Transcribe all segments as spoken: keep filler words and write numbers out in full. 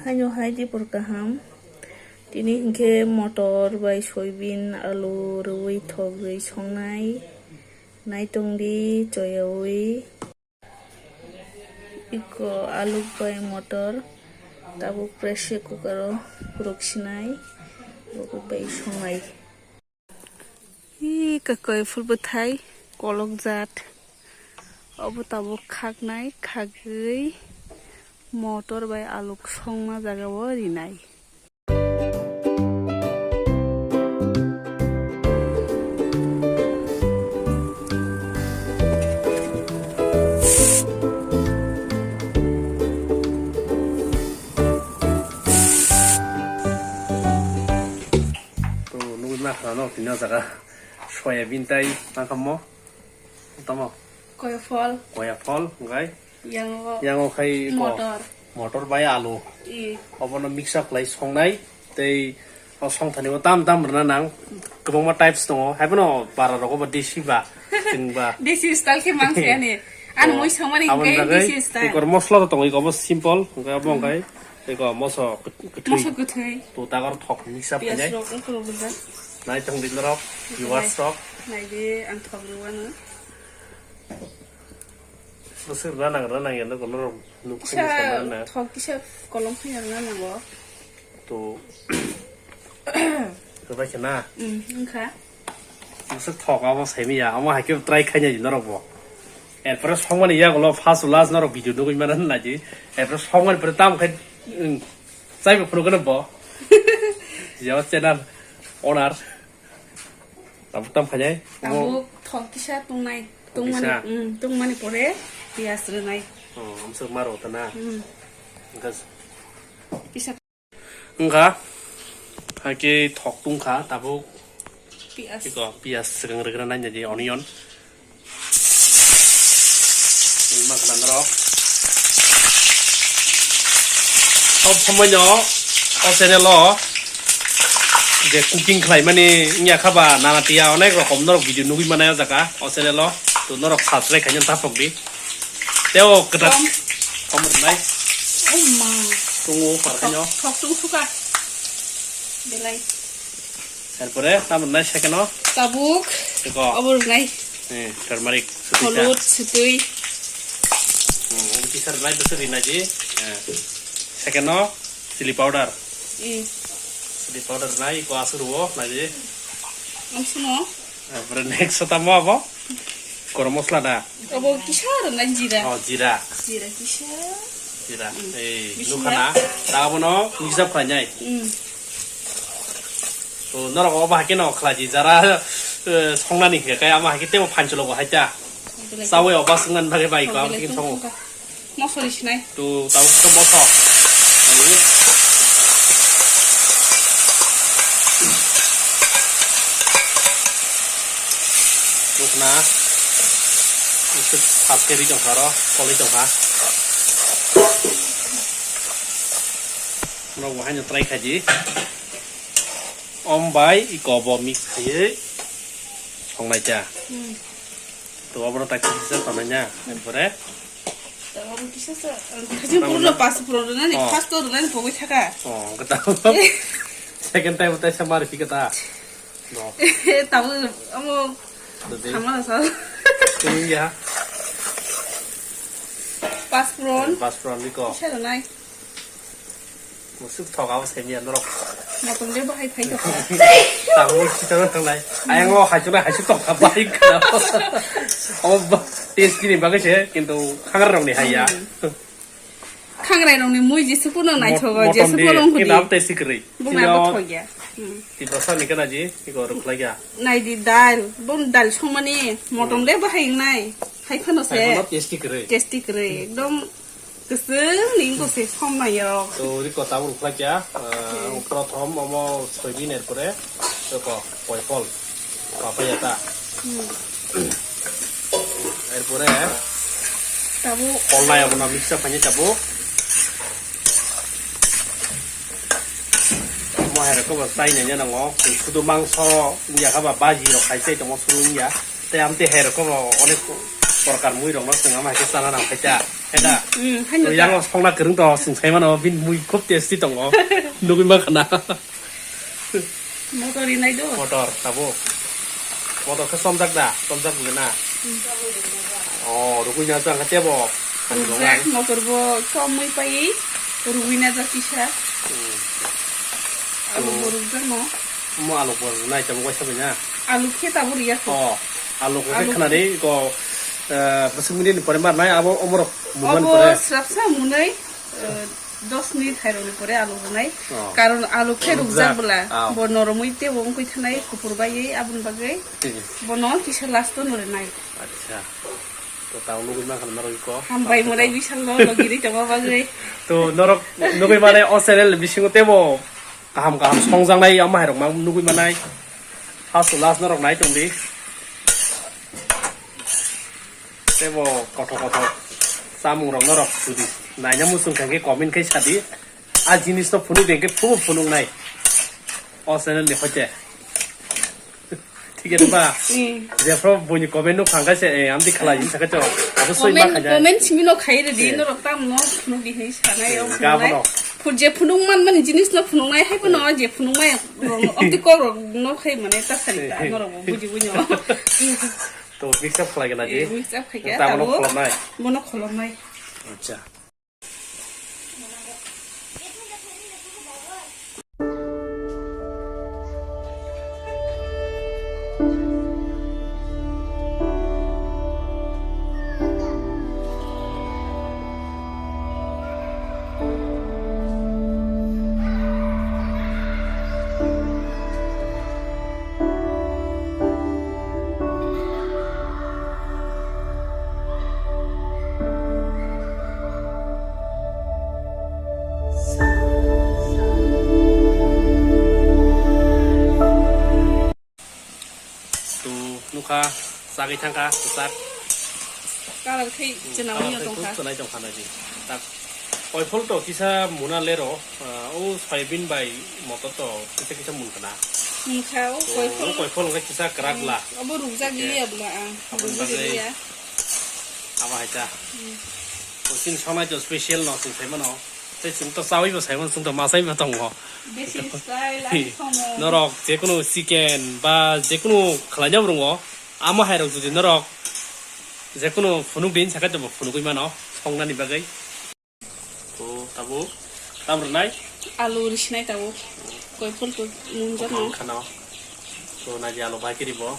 Haino hai dipor kaham. Tini hinkhe motor bai soybean, alu rwui thok rwui songnai. Naitongdi choyaui. Iko alu bai motor tabuk pressure cooker o rwksinai. Abo bai songnai. Ih, kakoi phul bwthai kolok jat. Obo tabuk khaknai, khagwi motor bai aluk songma jagao rinai. To nugwi ma khna no tini o jaga soyabin tai tangkhammo. Tamo? Koya phol. Koya phol, hwnkhe? Yango. Yango khai ko motor. Motor bai alu. I. Obono mix up khlai songnai, tei o songthani o tam tam rwna nang. Kwbangma types tongo. Haiphano para rogo bo desi ba, chwng ba. Desi style khe mang se ani. Ani mui samani aboni hwnkhe bagwi desi style. Ikor mosla to tongo, iko bo simple, hwnkhe abo hwnkhe. Eko moso kwt-, kwthwi. Moso kwthwi. To takor thok misa Piyaj phainai. Rok wngkha rok bwsa. Naitong di norok, viewers rok. Naidi ang thok rwano. Bwswk ranang ranang ya norok nuk kisa sana na. Thok kisa kolom khaina rwna nango. To. Kwbai khe na. Mm, wngkha. Bwswk thok abo saimanya, amo hai khe try khaina di norok bo. Erpore songmani yagulo first last norok video nugwi mano naidi. Erpore songmani pore tam khai, mm, chaibo phunukgwno bo. Jao channel owner. Tabuk tam khainai. Tabuk thok kisa tungnai, tungmani, kisa. Mm, tungmani pore piyaj rwnai. Oh, amswk maro tana. Mm. Engkas. Kisa Wngkha, hakhe thok tungkha, tabuk piyaj. Iko piyaj swkang rwgwna nai di onion. Wngma khna norok. Sob somoi no o channel o je cooking khlai mani wngya kha ba nana tiya onek rokom norok video nugwi mano o jaga o channel o. To norok subscribe khaina taphok di. Teo kwtal. Tom. Tom rwnai. Oh ma. Tungo parkhaino. Thok, thok tung suka. Belai. Erpore tam rwnai second o. Tabuk. Eko. Abo rwnai. Eh, turmeric. Sutui sa. Holod, sutui. Hmm, obo kisa rwnai, bwswk rwnai di. Eh. Second o chili powder. Eh. Chili powder rwnai, eko aswk rwo, nai di. Ang suno. Erpore next o tamo abo? Garam masala da? Abo kisa rwnai jira. Oh, jira. Jira kisa. Jira. Mm. Ei, bisi nukha na? Da abono mix up khlainai. Mm. To norok obo hakhe no khlai di jara, eh, songnani khe kai ama hakhe tebo phancholo bo haita. Belai. Sawi obo swngnani bagwi bai ko. Belai aboni songo. Tongkha. Mosori sinai. To tabuk to moso. Nukna. Nukna. Sab keri tongkha ro, koli tongkha. Norok bo haino try khaidi. Om bai iko bo mix khaiwi songnai cha. Hmm. To obono tak kisa tongnai na. Erpore? To obo kisa sa, kisa puro pas puro rwnani, oh, first to rwnani pogwi thaka. Oh, kata. Second time utai sa mari phi kata. No. Tamo, amo. Tadi. Sama sa. Ini ya. Pas puro. Pas puro niko. Kisa rwnai. Musuk thok abo saimanya norok. Motom de bahai phai thok. Tamo sitano thanglai. Ayang o haichuna haichu thok kha bahai kha. Abo ba-, taste ni bagwi se, kintu khangra rokni haiya. Hmm. Khangrai rokni mui jese pono naithogo, motom jese de, pono kintu abo taste kwrwi. Bung nabo thokya. Hmm. Tiprasa ni kana ji, iko rwkhlaiya. Naidi dal, bung dal songmani, motom de bahai nai. Hai phano se. Hai phano taste kwrwi. Taste kwrwi, ekdom. Kwchwng ni wngkha se somnairok. To riko tabuk khlai kha, ah, prothom omo soybean er pore riko poifol papaya ta. Hmm. Erpore tabuk kolnai abono mix up khainai tabuk. Mo hai rok bo chai nai nango. Sudu mangso wngya kha ba baji rok khai chai tongo suru wngya. Tei amtwi hai rok bo onek prokar mui rok no chwng ama hai khe chana nang khaita. Heda. Hmm, haino to yang ta. Songna kwrwng to chwng sai mano bini mui khub tasty tongo. Nugwi mankha na. Motor rinai do. Motor tabuk. Motor khe chomjak da? Chomjak bole na? Hmm. Oh, rugwi na jang khe tebo. Rukjak, motor bo chomwi pai rugwi na jak kisa. Hmm. Alu bo rukjak no. Mo alu bo ruknai tabuk waisa bai na? Alu khe tabuk riya kho. Oh, alu khe alu khna de ko, eh, bwswk minute ni pore mar nai abo omorok mungmani pore. Abo srapsa munai, eh, dos minute hai rokni pore alu rwnai. Oh. Karon alu khe rukjak. Rukjak bwla. Oh. Bo noromwi teibo wngwi thanai kuphur baiwi aboni bagwi. Hmm. Bono kisa last o no rwnai. Acha. To tao nugwi mankha norok ko. Hambai murai bisalo logiri tongma bagwi. To norok nugwi mane o channel bisingo teibo kaham kaham songjaknai ama hai rok ma nugwi manai. First to last norok nai tongdi. Teibo kothok kothok chamung rok norok jodi naina muchung kha khe comment khai sadi. A jinis no phunuk de khe phubo phunuk nai. O channel ni hoite. Thik ase ba? Hmm. Jephru buini comment no phang kha se, eh, amtwi khlai jin sakha chong. Abo soi ma comment, khaja. Comment simi no khai redi, eh, norok tam no phunuk di hai sanai, eh, o ga phunuk nai. Bono. Phun je phunuk man mani jinis no phunuk nai hai bono, eh, je phunuk mai rok no, amtwi kok rok no khai mane ta sari ta, eh, norok bo buji buji no. To mix up khlai gana je. Eh, mix up khai khe ta bono tabuk kholom nai. Bono kholom nai. Acha. To nukha, chagwi thangkha, kwchak. Kalar khai chwnaui tongkha. Chwnai tongkha nai di. Tak. Koiphol to kisa muna lero, ah, o soyabin bai motor to kisa kisa mun kana. Mungkha o koiphol. O koiphol wngkha kisa kwrak bla. Hmm, obo rukjak liya bla ang. Aboni bagwi rukjak liya. Abo hai ta. Hmm. O chini sonai to special no chwng sai mano. Tei chwng to chawi bo sai mano, chwng to masai bo tongo. Besi style ani somo. Norok jekunu chicken ba jekunu khlaina burungo, amo hai rok jodi norok jekunu phunuk din sakhe to bo phunugwi mano songnani bagwi. To tabuk tam rwnai? Alu risinai tabuk. Koiphol to munjakno. Koiphol khano. To naidi alu bai kiri bo.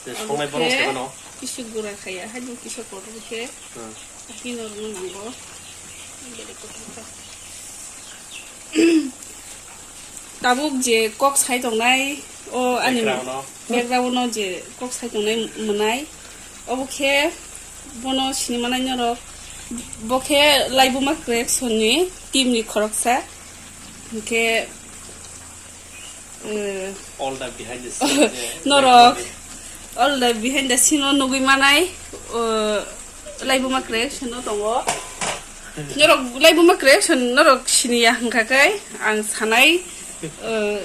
Je songnai borok khe sai mano. Kisu gura khaya, hai bo kisu kotor khe. Hmm. Hino rwno nango. Bere kotor khe. Tabuk je kok sai tongnai, o ani background o. Background o je kok sai tongnai mwnai, obo khe bono sini manai norok, bo khe Laibuma Creation ni team ni khoroksa, hinkhe, eh, all the behind the scene, eh, norok, all the behind the scene o nugwi manai, eh, Laibuma Creation o tongo. Norok Laibuma Creation norok siniya hwnkha khe ang sanai, eh,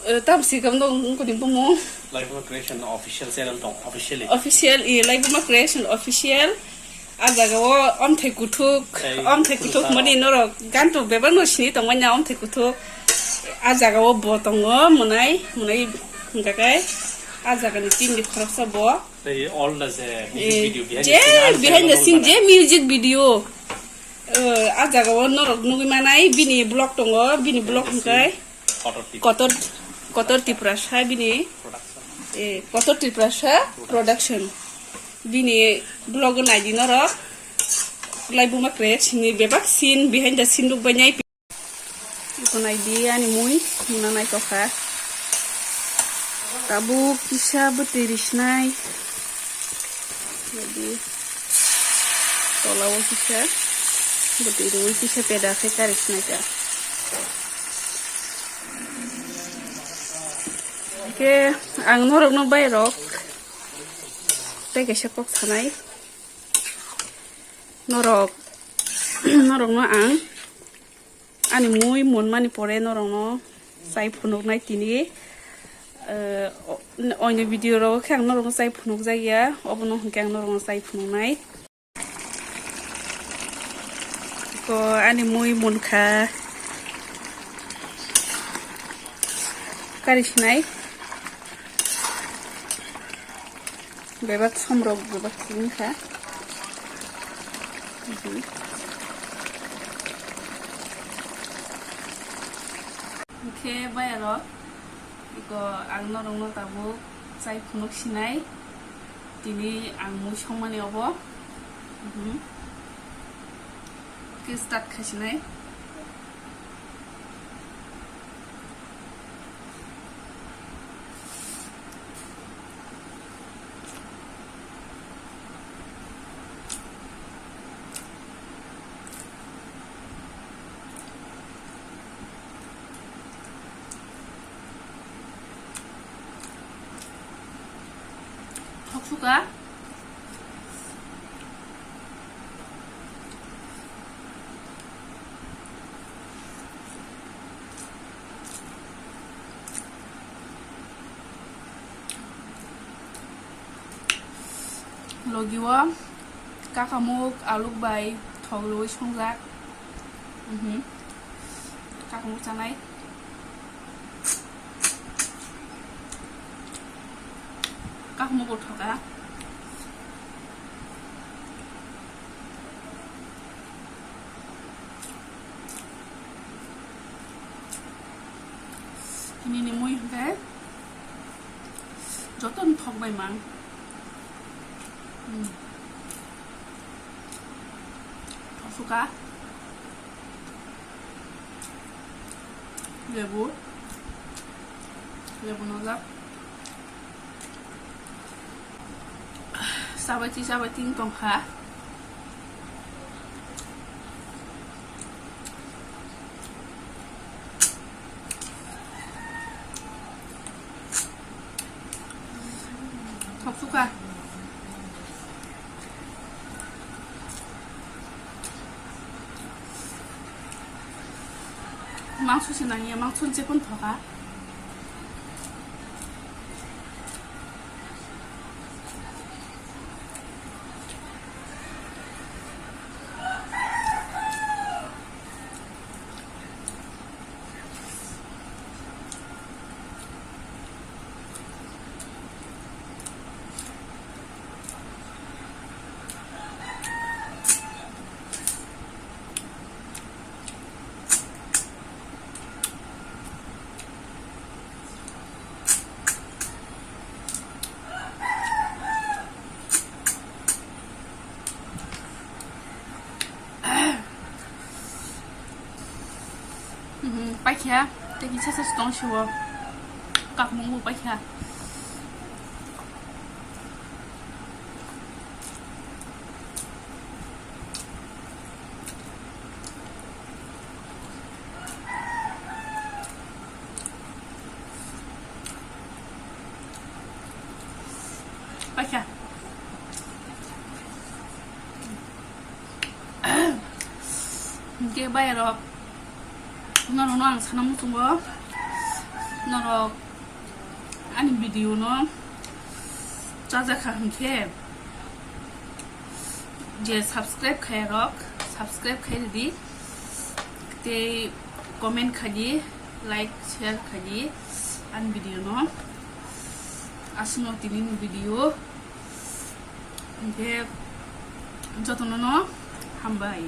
Eh, tam si kam dong, wngkoni bumung. Laibuma Creation official channel dong, officially. Official, i, Laibuma Creation official. A jaga o omthai kuthuk, tei omthai kuthuk kuthuk mani norok ganto bebak no sini tongmani omthai kuthuk. A jaga o bo tongo, mwnai, mwnai hwnkha khe. A jaga ni team ni khoroksa bo. Tei all the, eh, music video behind the scene, je behind the scene, je music video. Eh, a jaga o norok nugwi manai, bini vlog tongo, bini vlog hwnkhe. Kotor Tripura. Kotor, Kotor Tiprasa bini, production. Eh, Kotor Tiprasa production. Bini vlog o naidi norok. Laibuma Creation ni bebak scene, behind the scene rok bai nai. Iko naidi ani mui, muna naitokha. Tabuk kisa bwtwi risinai. Naidi. Tola o kisa bwtwi riwi kisa peda khe kari sinai ta. Khe ang norokno bairok tei kaisa kok sanai. Norok, norokno ang ani mui monmani pore norokno chai phunuknai tini. Eh, o-, oini video rogo khe ang norokno chai phunukjak ya, obono hwnkhe ang norokno chai phunuknai. Ko ani mui munkha. Kari sinai. Bebak somrok bebak singkha. Mhm. Hwnkhe bayarok, iko ang norokno tabuk chai phunuk sinai. Tini ang mui songmani obo. Mhm. Khe start khasinai. Thok suka. Logi o kakamuk aluk bai thok rwui songjak. Mhm. Kakamuk chanai. Kakamuk bo thoka. Nini mui hwnkhe jotono thok bai man. Hmm. Thok suka. Lebu. Lebu nojak. Sabai ti, sabai ti tongkha. Thok suka. Mangso se nangya, mangso se pun thoka. Mhm, paikha, tei kisa sa stong siwo. Kakmung bo paikha. Paikha. Hingke bayarok, norokno ang sana muchungo, norok ani video no chajakha hingke, je subscribe khaiyarok, subscribe khai ridi, tei comment khaidi, like, share khaidi ani video no. Aswkno tini ni video. Hingke jotono no hambai.